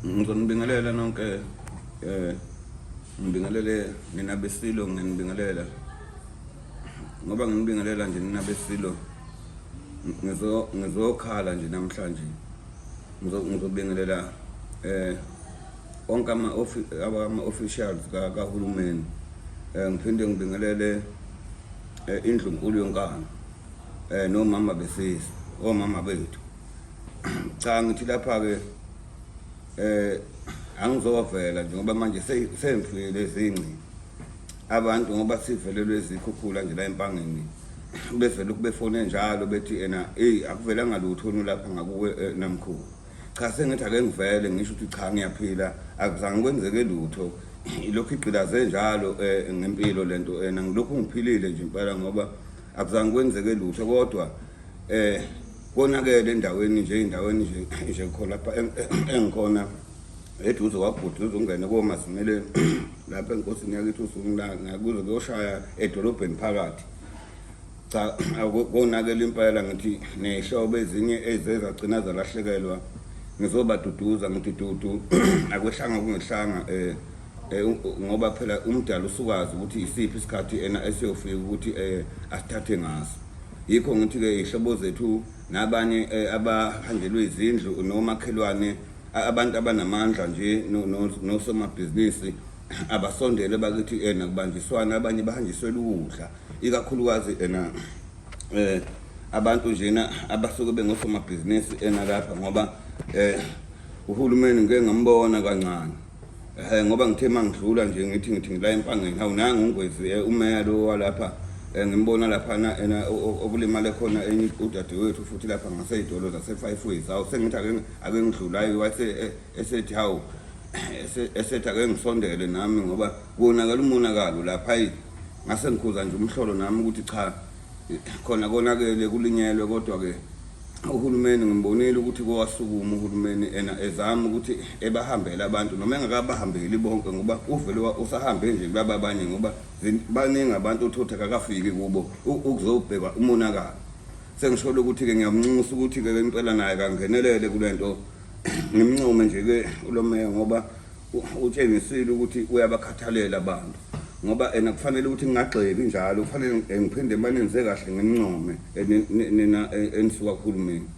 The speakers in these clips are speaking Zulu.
Ngizonibingelela nonke ngibingelele nina besilo ngiyanibingelela ngoba nginibingelela nje nina besilo ngizokhala nje namhlanje ngizobingelela onke ama-officials kahulumeni ngiphinde ngibingelele indlunkulu yonkana nomama besizwe omama bethu. Cha ngithi lapha-ke angizovela nje ngoba manje sengifike ezingci abantu ngoba sivelelwe izikhukhula nje la empangeni bevele ukubefone njalo bethi ena eyi akuvelanga lutho lapha ngakuwe namkhulu. Cha sengithi ake ngivele ngisho ukuthi cha ngiyaphila akuzange kwenzeke lutho ilokhu igqilaze njalo ngempilo lento ena ngilokhu ngiphilile nje impela ngoba akuzange kwenzeke lutho kodwa konakele endaweni nje endaweni nje nje khona lapha engikhona eduze kwabhuti uzongena komazimele lapha enkosini yakithi usungula ngakuze kuyoshaya edolobheni phakathi. Cha konakele impela ngithi ney'hlobo ezinye ezagcina zalahlekelwa ngizobaduduza ngithi dudu akwehlanga kungehlanga ngoba phela umdala usukazi ukuthi isiphi isikhathi ena esiyofika ukuthi asithathe ngaso. Yikho ngithi-ke iy'hlobo zethu nabanye abahanjelwe izindlu nomakhelwane abantu abanamandla nje nosomabhizinisi abasondele bakithi ena kubanjiswana abanye bahanjiselwe ukudla ikakhulukazi ena abantu njena abasuke bengosomabhizinisi ena lapha ngoba uhulumeni ngike ngambona kancane ngoba ngithe mangidlula nje ngithi ngithi ngila empangeni hawu nangu uNgwezi umeya lo walapha ngimbona laphana ena okulimale khona enye udadewethu futhi lapha ngasey'tolo zase-Five Ways. Hawu sengithi ake ngidlula hayi wase esethi hawu esethi ake ngisondele nami ngoba konakala umonakalo lapha. Hayi ngase ngikhuza nje umhlolo nami ukuthi cha khona konakele kulinyelwe kodwa-ke uhulumeni ngimbonile ukuthi kowasukuma uhulumeni ena ezama ukuthi ebahambele abantu noma engakabahambeli bonke ngoba uvele usahambe nje kulaba abanye ngoba baningi abantu uthotha akakafiki kubo ukuzobheka umonakalo. Sengisholo ukuthi-ke ngiyamnxusa ukuthi-ke impela naye kangenelele kule nto ngimncome nje-ke ulomeya ngoba utshengisile ukuthi uyabakhathalela abantu ngoba ena kufanele ukuthi ngingagxeki njalo kufanele ngiphinde manenze kahle ngimncome nina enisuka kuhulumeni.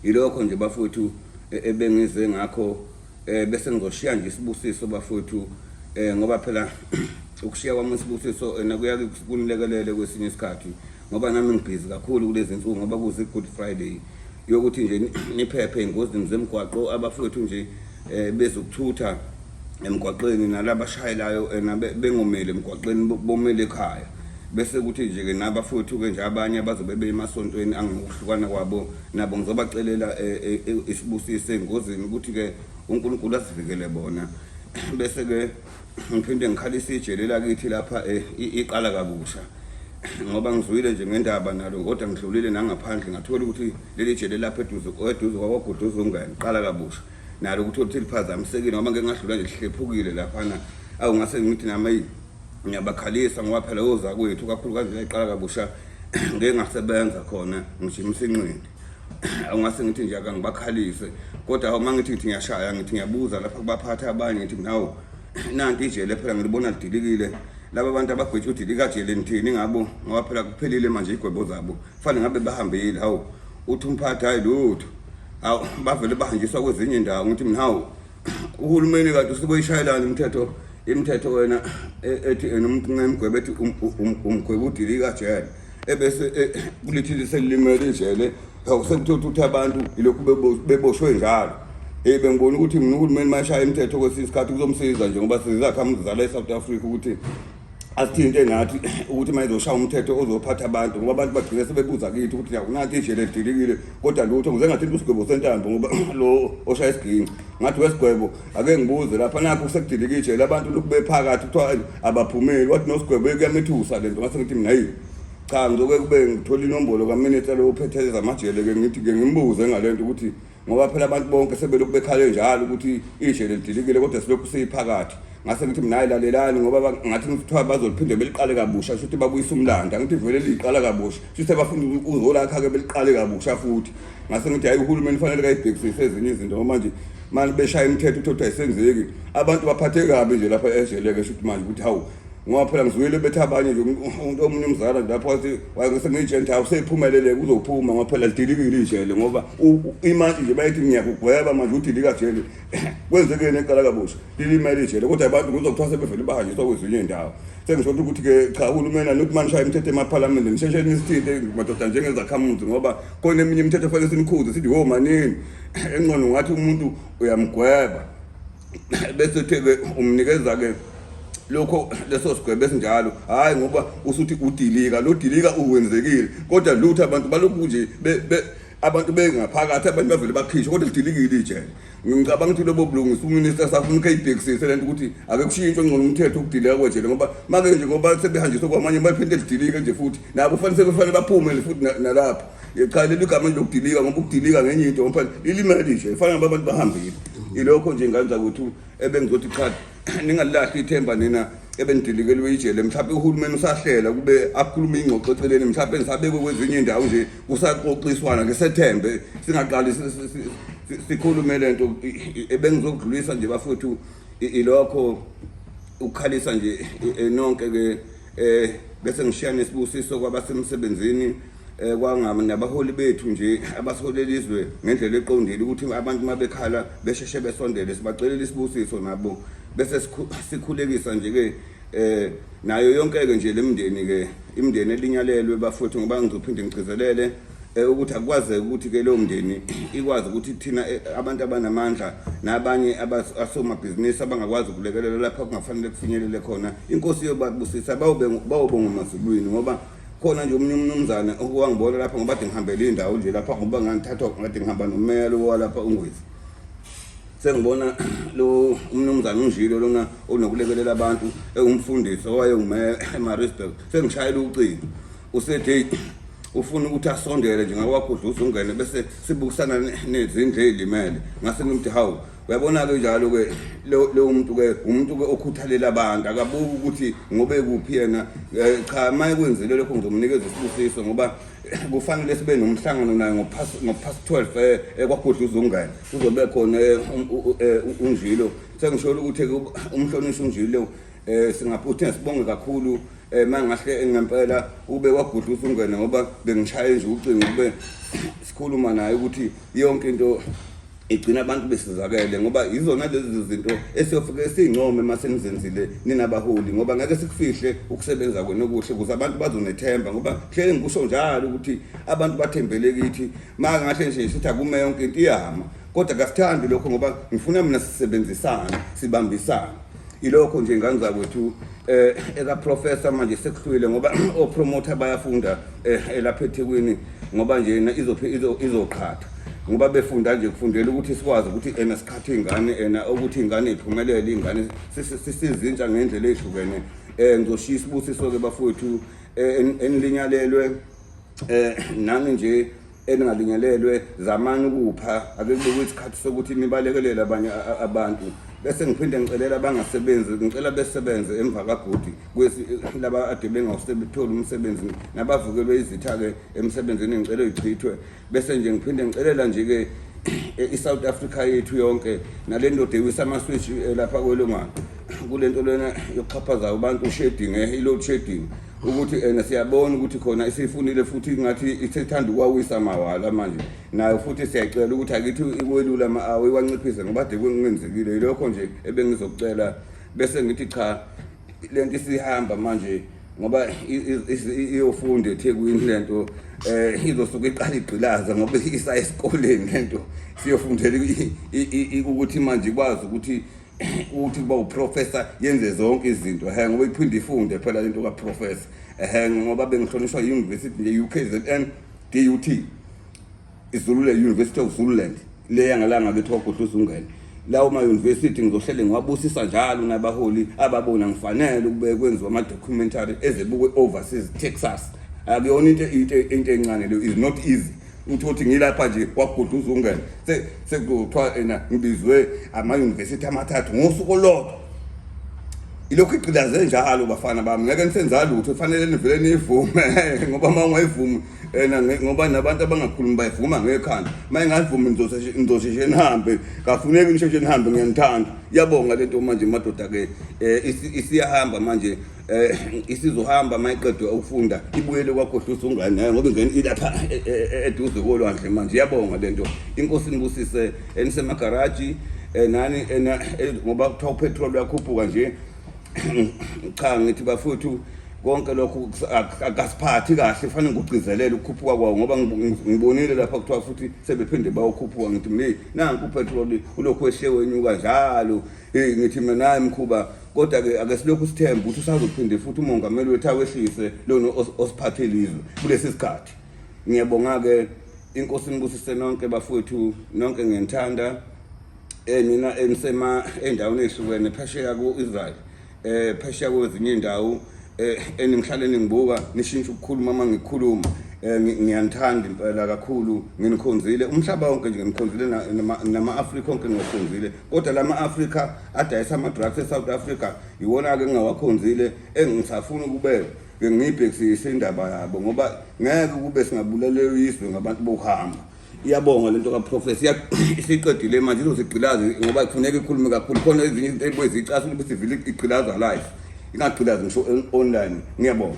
Yilokho nje bafowethu ebengize ngakho bese ngizoshiya nje isibusiso bafowethu ngoba phela ukushiya kwami isibusiso ena kuya kunilekelele kwesinye isikhathi ngoba nami ngibhizi kakhulu kulezi nsuku ngoba kuze Good Friday yokuthi nje niphephe engozini zemigwaqo abafowethu nje bezokuthutha emgwaqeni nalabashayelayo bengomele emgwaqeni bomele ekhaya bese kuthi nje ke nabafowethu ke nje abanye abazobe bemasontweni angokuhlukana kwabo nabo ngizobacelela isibusiso engozini ukuthi ke uNkulunkulu asivikele bona bese ke ngiphinde ngikhalise ijele lakithi lapha iqala kabusha ngoba ngizwile nje ngendaba nalo kodwa ngidlulile nangaphandle ngathola ukuthi leli jele lapha eduze eduze kwaGuduza ungene qala kabusha nalo ukuthi uthi liphazamisekile ngoba ngeke ngadlula nje lihlephukile laphana awu ngase ngithi nami ngiyabakhalisa ngoba phela oza kwethu kakhulukazi leqala kabusha ngeke ngasebenza khona ngijimisa inqindi awungase ngithi nje akangibakhalise kodwa awu mangithi ngithi ngiyashaya ngithi ngiyabuza lapha kubaphatha abanye ngithi nawu nanti ijele phela ngilibona lidilikile laba bantu abagwetshwa udilika jele nithini ngabo ngoba phela kuphelile manje igwebo zabo kufanele ngabe bahambile. Hawu uthi umphathi hayi lutho hawu bavele bahanjiswa kwezinye indawo. Ngithi mina hawu uhulumeni kade usuke uyishayelana imithetho imithetho wena ethi ena umuntu ngemgwebo ethi umgwebo udilika jele ebese kulithi selilimele ijele hawu sekuthiwa ukuthi abantu ilokhu beboshwe njalo. Bengibona ukuthi mina uhulumeni mayeshaya imithetho kwesinye isikhathi kuzomsiza nje ngoba sizakhamuzi zala e-South Africa ukuthi asithinte nathi ukuthi mayizoshaya umthetho ozophatha abantu ngoba abantu bagcine sebebuza kithi ukuthi nathi ijele lidilikile kodwa lutho ngize ngathinta isigwebo sentambo ngoba lo oshaya isiginci ngathi wesigwebo ake ngibuze lapha nakho sekudilikile ijele abantu lokhu bephakathi kuthiwa abaphumeli wathi nosigwebo kuyamethusa lento ngase ngithi mina hayi cha ngizoke kube ngithola inombolo kaminista lo ophethe ezamajele ke ngithi ke ngimbuze ngalento ukuthi Ngoba phela abantu bonke sebelokhu bekhale njalo ukuthi ijele lidilikile, kodwa silokhu siyiphakathi. Ngase ngithi mina, hayi, lalelani, ngoba ngathi kuthiwa bazoliphinde beliqale kabusha, shuthi babuyisa umlando. Angithi vele liyiqala kabusha, shuthi sebafuna uzolakha-ke beliqale kabusha futhi. Ngase ngithi hayi, uhulumeni fanele kayibhekisise ezinye izinto, ngoba manje manje beshaya imithetho, uthole ukuthi ayisenzeki, abantu baphatheke kabi nje lapha ejele-ke. Shuthi manje ukuthi hawu, ngoba phela ngizwile bethi abanye nje, umuntu omunye umzala nje lapho wathi wayesengiyitshela ukuthi hawu, seyiphumelele, kuzophuma, ngoba phela lidilikile ijele, ngoba imantshi nje bayithi ngiyakugweba manje udilika jele, kwenzekeni eqala kabusha, lilimele ijele. Kodwa abantu kuzokuthiwa sebevele bahanjiswa kwezinye iy'ndawo. Sengisho ukuthi-ke cha, uhulumeni anokuthi manje shaya imithetho emaphalamende, nisheshe nisithinte madoda njengezakhamuzi, ngoba khona eminye imithetho efanele sinikhuze, sithi wo manini engcono ngathi umuntu uyamgweba, bese uthe-ke umnikeza-ke lokho leso sigwebo esinjalo. Hhayi, ngoba usuthi udilika lo dilika uwenzekile, kodwa lutho, abantu balokhu nje abantu bengaphakathi, abantu bavele bakhishwe, kodwa lidilikile ijele. Ngicabanga ukuthi lobo bulungisa uminister safuna ukhe ayibhekisise lento, ukuthi ake kushintshwe ngcono umthetho ukudilika kwejele, ngoba make nje ngoba sebehanjiswe kwamanye, baphinde lidilike nje futhi, nabo kufanele sekufanele baphume futhi nalapho. Cha, leli gama nje lokudilika, ngoba ukudilika ngenye into, ngoba lilimele nje, ifana ngoba abantu bahambile. Ilokho nje ngenza ukuthi ebengizothi cha, ningalilahli ithemba nina ebenidilikelwe ijele. Mhlawumbe uhulumeni usahlela kube akhulume ingxoxo eceleni, mhlawumbe nisabekwe kwezinye iy'ndawo nje, kusaxoxiswana. Ngesethembe singaqali sikhulume lento. Ebengizokudlulisa nje bafowethu ilokho, ukukhalisa nje nonke ke, bese ngishiya nesibusiso kwabasemsebenzini, kwangami nabaholi bethu nje abasiholela izwe ngendlela eqondile, ukuthi abantu uma bekhala besheshe besondele, sibacelela isibusiso nabo, bese sikhulekisa nje ke nayo yonke ke nje lemndeni ke, imndeni elinyalelwe bafowethu, ngoba ngizophinde ngigcizelele ukuthi akwazeke ukuthi ke leyo mndeni ikwazi ukuthi thina abantu abanamandla nabanye abasomabhizinisi abangakwazi ukulekelela lapha kungafanele kufinyelele khona, inkosi yobabusisa, bawube bawubonga emazulwini. Ngoba khona nje omunye umnumzane owangibona lapha, ngoba kade ngihambele indawo nje lapha, ngoba ngangithathwa, kade ngihamba nomeya lo walapha uNgwezi, sengibona lo umnumzane uNjilo lona onokulekelela abantu, ewumfundisi owayengumeya eMaritzburg, sengishayela ucingo, usethi hey, ufuna ukuthi asondele nje ngakwagudluza ungene, bese sibukisana nezindlu ey'limele. Ngase ngithi hawu, uyabona-ke njalo-ke lowo muntu-ke umuntu-ke okhuthalela abantu, akabuki ukuthi ngobe kuphi yena. Cha, uma ekwenzile lokho ngizomnikeza isibusiso, ngoba kufanele sibe nomhlangano naye ngo-past 12 ekwagudluza ungene, kuzobe khona uNjilo. Sengisholo ukuthi umhlonishwa uNjilo, singaphuthe sibonge kakhulu mangahle ngempela ube kwagudluza ungene, ngoba bengishaye nje ucingo kube sikhuluma naye ukuthi yonke into igcina abantu besizakele, ngoba yizona lezi zinto esiyofike siyincome uma senizenzile ninabaholi, ngoba ngeke sikufihle ukusebenza kwenu okuhle ukuze abantu bazonethemba, ngoba hlele ngikusho njalo ukuthi abantu bathembele kithi. Ma ngahle nje sithi akume yonke into iyama, kodwa kasithandi lokho, ngoba ngifuna mina sisebenzisane, sibambisane. Ilokho nje ngane zakwethu. Eka professor manje sekuhlwile, ngoba o promoter bayafunda lapha eThekwini, ngoba nje izophi izoqhatha, ngoba befunda nje kufundela ukuthi sikwazi ukuthi ena sikhathe ingane, ena ukuthi ingane iphumelele, ingane sisizintsha ngendlela ezihlukene. Ngizoshiya isibusiso ke bafowethu enilinyalelwe, nani nje eningalinyalelwe, zamani ukupha, ake kube isikhathi sokuthi nibalekelele abanye abantu. Bese ngiphinde ngicelela abangasebenzi, ngicela besebenze emva kagudi kwesi, laba ade bengawusebetholi umsebenzi nabavukelwe izitha-ke emsebenzini, ngicela ichithwe. Bese nje ngiphinde ngicelela nje-ke i-South Africa yethu yonke, nale ndoda ewisa ama-switch lapha kwelongwane kule nto lena yokuxhaphaza abantu, shedding, i-load shedding, ukuthi ena siyabona ukuthi khona isifunile futhi ngathi isethanda ukwawisa mawala manje, nayo futhi siyayicela ukuthi akithi ikwelula ama-awa, iwanciphise, ngoba ade kungenzekile. Yilokho nje ebengizokucela, bese ngithi cha, lento isihamba manje, ngoba iyofunda eThekwini lento, izosuke iqala igqilaza, ngoba isa esikoleni lento, siyofundela ukuthi manje ikwazi ukuthi kuba uprofessor, yenze zonke izinto, he, ngoba iphinde ifunde phela lento kaprofessor, ehe, ngoba bengihlonishwa i-university nje, UKZN DUT, iZululand, University of Zululand le yangalanga kithi kwaGudluza ungene. Lawo ma-university ngizohlele ngiwabusisa njalo nabaholi ababona ngifanele ukube kwenziwa ama-documentary ezebukwe overseas, Texas. Akuyona into encane leyo, is not easy. Uthi uthi ngilapha nje kwaguduza ungene sekuthiwa ena ngibizwe amayunivesithi amathathu ngosuku olodwa. Ilokhu igqilaze njalo bafana bami, ngeke nisenza lutho, fanele nivele niyivume ngoba uma ungayivumi ena ngoba nabantu abangakhulumi bayivuma ngekhanda. Uma ingayivumi nizosheshe nihambe, kafuneki nisheshe nihambe, ngiyanithanda. Iyabonga lento manje madoda-ke, um isiyahamba manje, isizohamba uma iqedwe ukufunda ibuyele kwakhohlisa ungane nayo ngoba ingene ilapha eduze kolwandle manje. Iyabonga lento, inkosi nibusise enisemagaraji nani ngoba kuthiwa upetrol uyakhuphuka nje. Cha, ngithi bafuthu konke lokhu akasiphathi kahle, fanele ngikugcizelele ukukhuphuka kwawo ngoba ngibonile lapha kuthiwa futhi sebephinde bawukhuphuka. Ngithi mina nanku upetrol ulokhu wehle wenyuka njalo. Hey, ngithi mina nayi mkhuba, kodwa-ke ake silokhu sithembe ukuthi usazophinde futhi umongameli wethu awehlise lona osiphathe ilizwe kulesi sikhathi. Ngiyabonga-ke, inkosi nibusise nonke bafowethu, nonke ngiyanithanda. Nina enisema ey'ndaweni ey'hlukene phesheya ku-Israel, phesheya kwezinye iy'ndawo, eningihlale ningibuka nishintshe ukukhuluma uma ngikhuluma, ngiyanithanda impela kakhulu, nginikhonzile umhlaba wonke nje, nginikhonzile nama-Afrika onke ngiwakhonzile, kodwa lama Afrika adayisa ama-drugs e-South Africa iwona-ke engingawakhonzile, engisafuna ukube ngiyibhekisise indaba yabo ngoba ngeke kube singabulaleyo izwe ngabantu bokuhamba. Iyabonga lento kaprofesa, isiqedile manje, izosigqilaza ngoba kufuneka ikhulume kakhulu khona ezinye izinto ezibuye zicasule ukuthi ivile igqilaza live, ingagqilazi ngisho online. Ngiyabonga.